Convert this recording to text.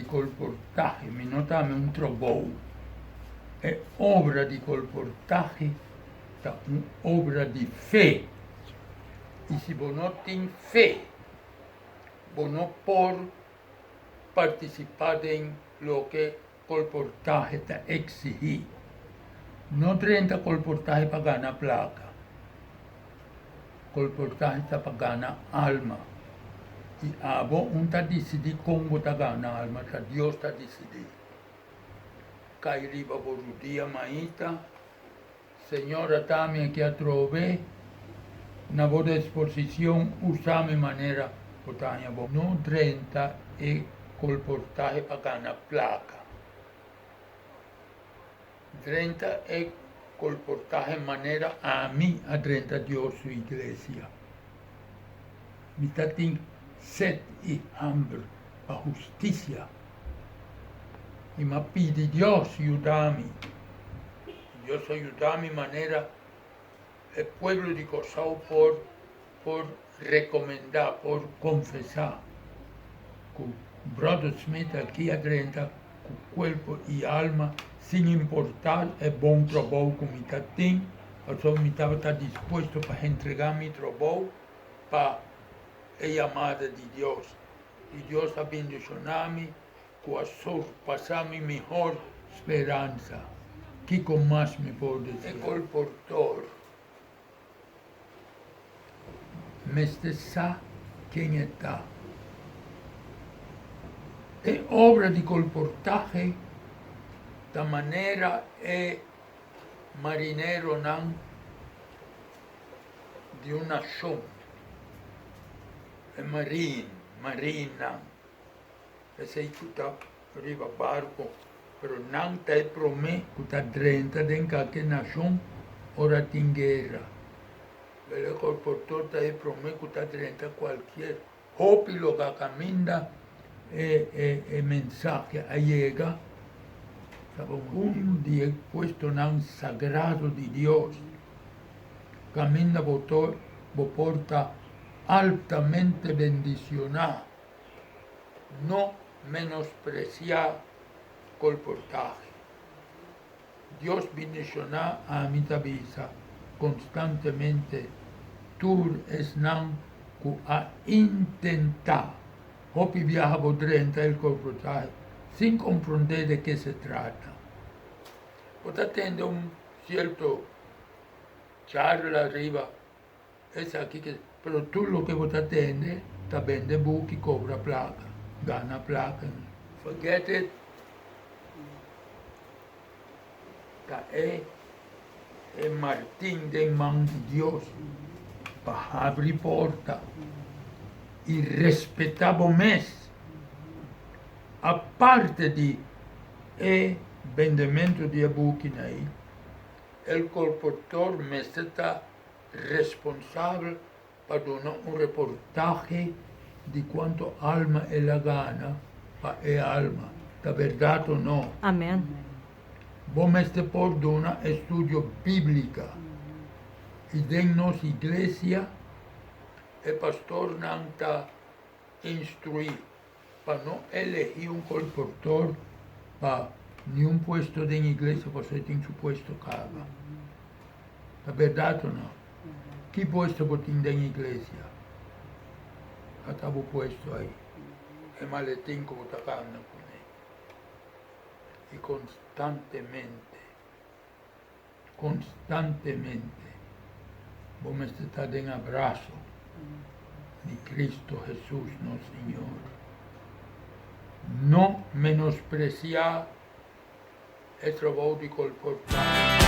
kolportahe, mi no ta hami un trabou. E obra di kolportahe ta un obra di fe. I si bo no tin fe, bo no por partisipá den loke kolportahe ta eksihí. No drenta kolportahe pa gana plaka. Kolportahe ta pa gana alma. I abo un ta disidí kon bo ta gana alma, ta Dios ta disidí. Kai riba bo rudia maita. Señor ata mi aki atrobe na bo disposicion usa mi manera bo ta haña bo. No drenta e colportahe pa gana placa. Drenta e colportahe manera ami a drenta Dios su iglesia. Mi ta tin sed i hamber pa husticia i m'a pidi Dios yuda mi. Dios a yuda mi manera e pueblo di Kòrsou por por rekomendá, por konfesá ku Brother Smith aki a drenta ku kuerpo i alma sin importá e bon trabou ku mi ta tin, pasobra mi tabata dispuesto pa entregá mi trabou pa e yamada di Dios. I Dios a bendishoná mi ku a surpasá mi mihor speransa. Kiko mas mi por deseá? E kolportor mester sa ken e ta. E obra di kolportahe ta manera e marineronan di un nashon, e marine, marinenan. Esei ku ta riba barko, pero nan ta e promé ku ta drenta den kalke nashon ora tin guera. Pero e kolportor ta e promé ku ta drenta kualkier hopi loga kaminda e mensahe a yega. Ta un di e puestonan sagrado di Dios, kaminda bo bo por ta altamente bendisioná. No menospresiá kolportahe. Dios bendishoná ami ta bisa konstantemente tur esnan ku a intentá hopi biaha bo drenta el kolportahe sin komprondé de ke se trata. Bo ta tende un sierto charla riba Esaki ke, pero tur loke bo ta tende ta bende buki, kobra plaka, gana plaka. Forget it. Ta e e martin den man di Dios pa habri porta i respeta bo mes. Aparte di e bendemento di e bukinan ei, el kolportor mester ta responsabel pa duna un reportahe di cuanto alma el a gana pa e alma. Ta berdad o no? Amen. Bo mester por duna estudio biblica. Y den nos iglesia e pastornan ta instrui pa no elegi un colportor pa niun puesto den iglesia pasobra e tin su puesto caba. Ta berdad o no? Ki puesto bo tin den iglesia? Ata bo puesto ahi, e maletin cu bo ta cana cune. Y constantemente, constantemente bo mester ta den abrazo di Cristo Jesus nos Señor. No menosprecia e trabou di colporta.